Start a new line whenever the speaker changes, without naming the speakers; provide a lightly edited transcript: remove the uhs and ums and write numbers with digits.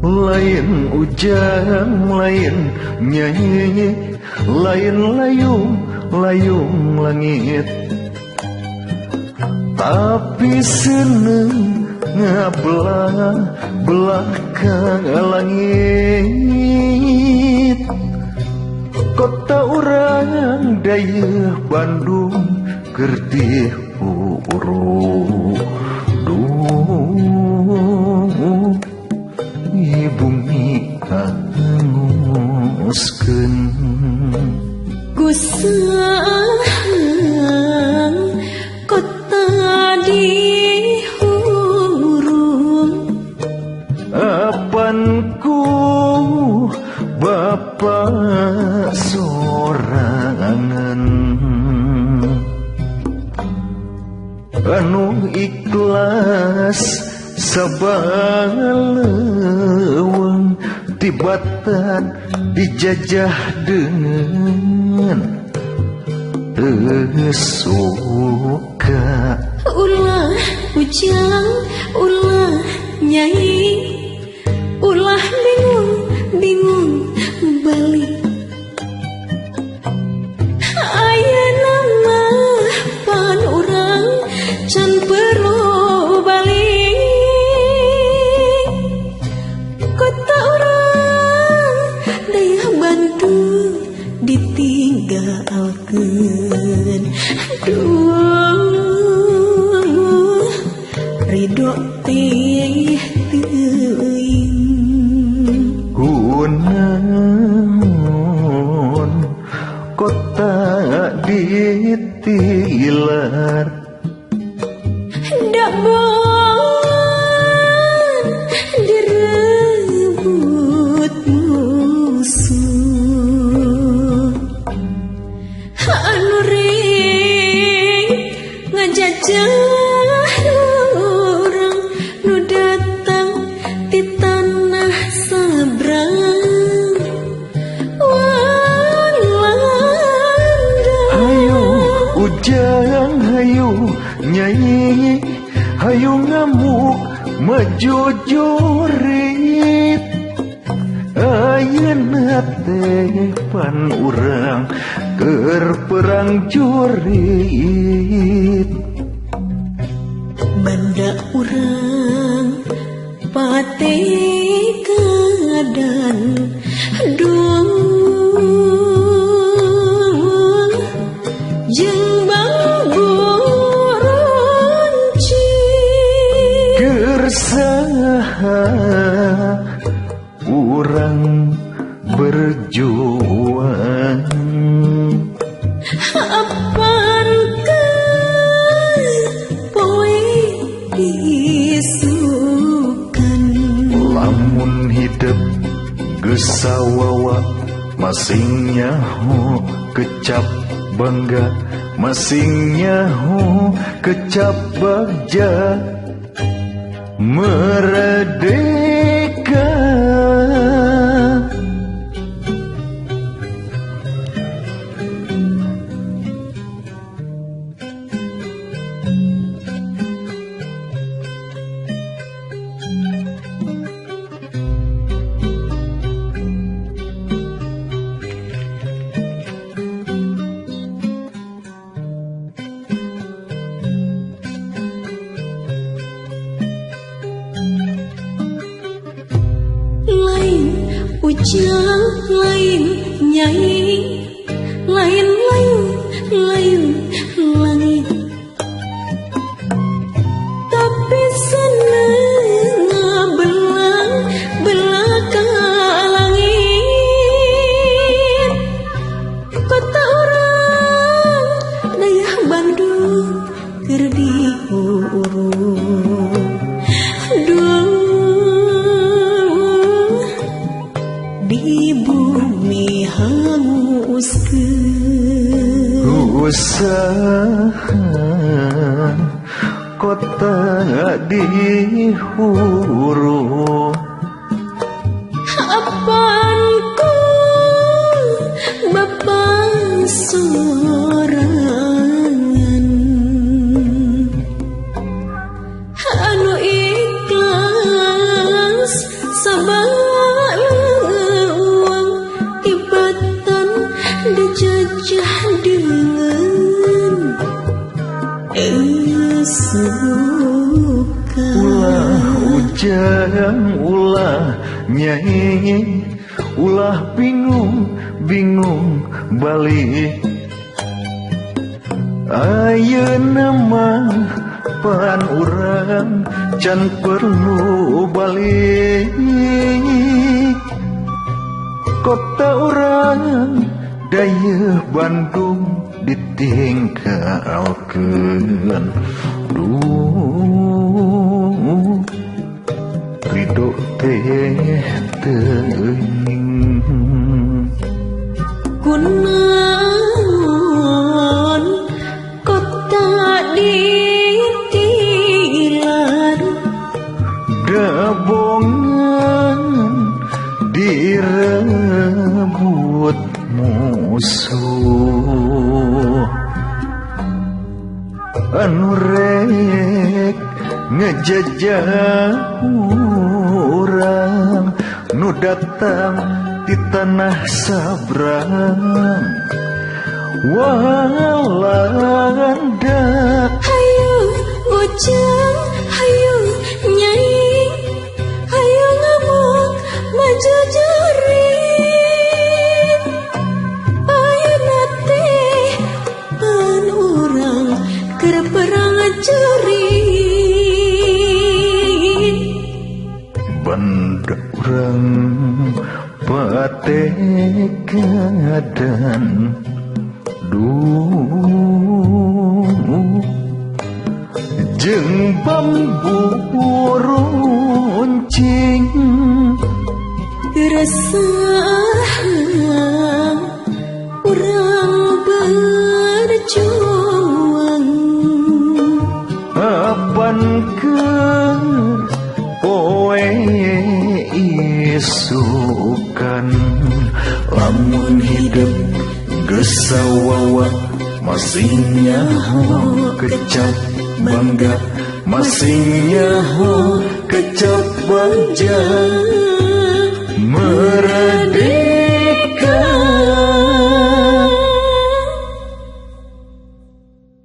Lain ujang, lain nyai, lain layung, layung langit. Tapi seneng ngabelah belah ka langit. Kota urang dayeuh Bandung keur dihurung. Bumi hanguskeun
kusaha kota dihurung.
Apanku bapak sorangan anu ikhlas sabaleweng tibatan dijajah dengan teu suka.
Ulah ujang, ulah nyai, ulah bingung bingung balik. Ayeuna mah pan urang can perlu balik. Kota urang dayeuh Bandung ditinggalkeun. Aduh, ridho teh teuing.
Kunaon kota ditilar
Daban direbut musuh. Anu rek ngajajah urang nu datang ti tanah sabrang Walanda.
Hayu ujang, hayu nyai, hayu ngamuk maju jurit. Ayeuna teh pan urang keur perang jurit.
Banda urang patekadan dung jeung bambu runcing.
Keur saha urang berjuang?
Apan poe isukan.
Lamun hidup geus sawawa masing nyaho kecap bangga, masing nyaho kecap bagja. Merdeka.
Lain ujang, lain nyai, lain layung, lain langit. Tapi seneng ngabelah belah ka langit. Kota urang dayeuh Bandung keur dihurung. Duh, di bumi hanguskeun.
Usaha kota dihurung.
Apanku bapa sorangan anu ikhlas sabar.
Ulah nyai, ulah bingung bingung balik. Ayeuna mah pan urang can perlu balik. Kota urang dayeuh Bandung ditinggalkeun. Duh, ridho teh teuing.
Kunaon kota ditilan,
Dabongan direbut musuh, anu rek ngejajah urang, nu datang di tanah sabrang Walanda.
Hayu bujang, hayu nyai, hayu ngamuk maju jurit. Ayeuna teh pan urang keur perang jurit.
Banda urang patekadan, duh, jeung bambu runcing.
Resah urang berjuang,
Apan keur poe isukan. Lamun hidup geus sawawa masing nyaho kecap bangga, masing nyaho kecap bagja.